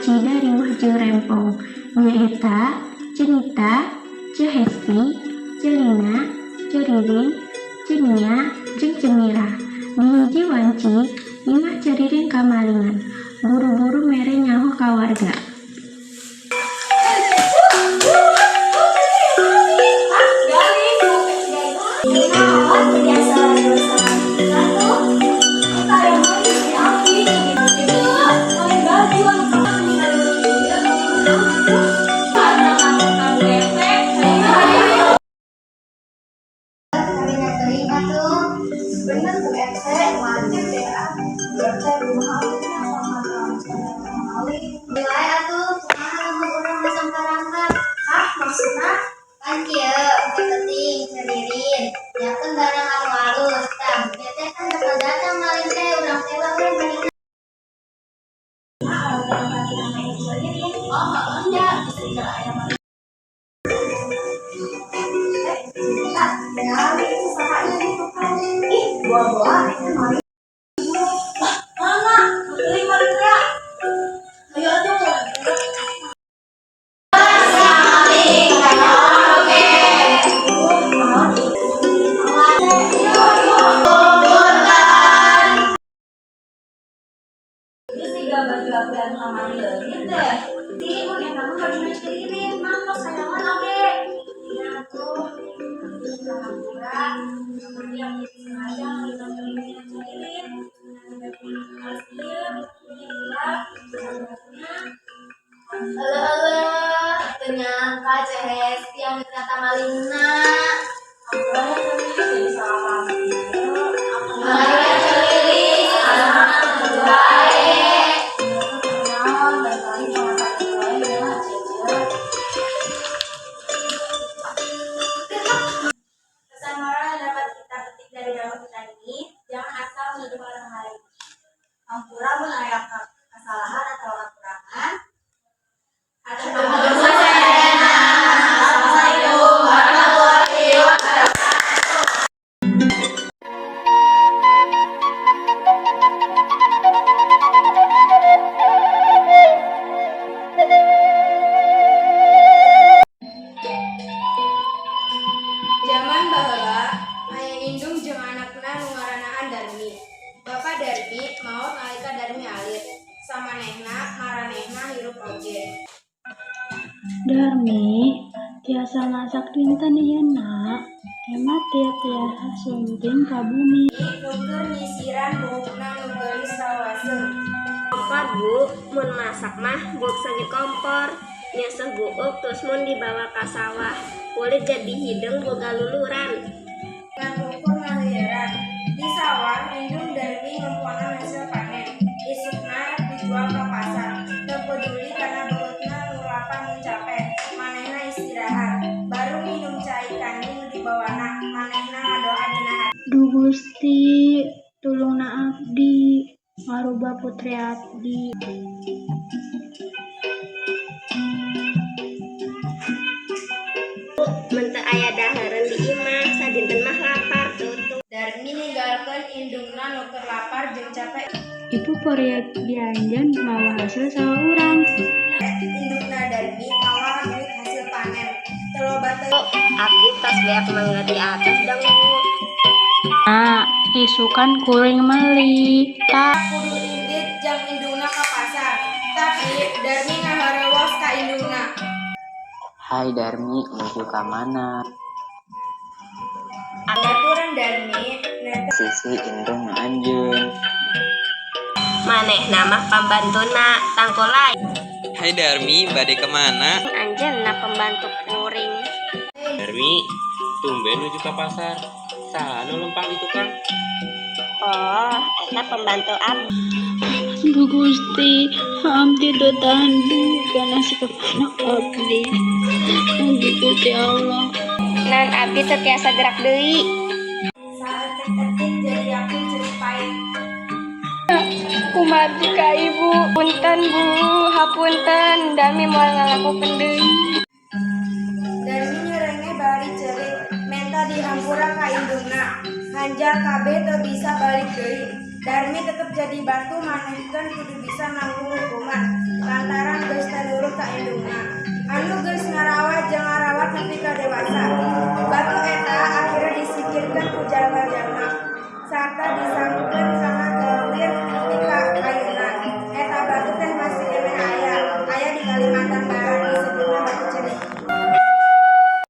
Kacida riweuh jeung rempong, nyaeta Ceu Nita, Ceu Hesti, Ceu Lina, Ceu Ririn, Ceu Nia, jeung Ceu Mirah. Di hiji wanci, imah Ceu Ririn kamalingan. Buru-buru mere nyaho ka warga. Bener Bu RT, wajib deh ah. Bu RT kumaha atuh nya maling. Wae atuh, kumaha lamun urang masang parangkap? Hah, maksudna? Pan kieu, engke penting Ceu Ririn nyiapkeun barang anu alus. Tah, engke teh kan bakal datang maling teh, urang teh urang malingna. Ah, berarti nama Ceu Ririn. Oh, heeh nya, bisa jalan aya maling. Eh, cerita, tinggal itu saha ieu gitu kan. Ih, boa-boa itu maling. Wah, mana? Beli maling teh. Ayo atuh. Maling oge. Naon? Punten. Ini siga baju abdi anu kamari leungit deh. Di mun eta mah bajuna Ceu Ririn, mah tos sayangan oge. Nya atuh, abdi minta hampura. Kamari abdi sengaja ngaliwat bajuna Ceu Ririn. Nah, baju halus ieu, hilap, sababna. Euleuh euleuh, teu nyangka Ceu Hesti anu ternyata malingna. Hampura ya kami jadi salah paham kieu. Mari Ceu Lilis, anu bae. Naon, balik lagi sama satu wae nya, Cece. Pesan moral yang dapat kita petik dari drama kita ini, jangan asal menuduh orang lain. Hampura mun aya kesalahan atau kekurangan. Hatur nuhun sadayana. Assalamualaikum warahmatullahi wabarakatuh. Jaman baheula aya indung jeung anakna nu ngaranaan Darmi. Bapa Darmi maot nalika Darmi alit. Samanehna maranehna hirup oge. Darmi, tiasa masak dinten ieu na? Emak teu tiasa sumping ka bumi. Nu keur nyisiran buukna nu geulis rawaseung. Kompor, Bu, mun masak mah buuk sagi kompor. Nyeuseuh buuk tos mun dibawa ka sawah. Kulit jadi hideung boga luluran. Ngan ukur ngalieuran. Di sawah, indung Darmi ngemponan hasil panen. Isukna rek dijual ka pasar. Teu peduli kana beutna nu lapar mun cape. Manehna istirahat. Baru minum cai kanji nu dibawana. Manehna ngadoa dina hati. Duh Gusti, tulungna abdi, ngarubah putri abdi. Mun teu aya dahareun di imah, sadinten mah lapar tutup. Darmi ninggalkeun indungna nu keur lapar jeung cape. Ibu porea dianjan mawa hasil sawah urang. Indungna Darmi mawa duit hasil panen. Teu loba teuing. Abdi tos beak mangga di atas dong, Bu. Nah, isukan kuring meuli. Tah. Kudu indit jang indungna ka pasar. Tapi Darmi ngaharewos ka indungna. Hai Darmi, nuju ka mana? Baturan Darmi nete Sisi indung anjeun. Manehna mah pambantuna, tangko lain. Hai Darmi, bade kemana? Anjeunna pembantu kuring. Darmi, tumben nuju ka pasar. Saha nu lempang di tukang? Oh, eta pembantu abdi. Duh Gusti, abdi teu tahan deui kana sikap anak abdi. Mugi Gusti Allah. Nan abdi teu tiasa gerak deui. Saeutik-eutik jadi yakin ceuk pait. Kumargi ka ibu. Punten, Bu, hapunten, Darmi moal ngalakukeun deui. Darmi nyerengeh bari ceurik, menta dihampura ka indungna. Hanjal kabeh teu bisa balik deui. Darmi tetep jadi batu, manehkeun kudu bisa nanggung hukuman lantaran geus teu nurut ka indungna anu geus ngarawa jeung ngarawat nepi ka dewasa. Batu eta akhirnya disingkirkeun ku jalma-jalma.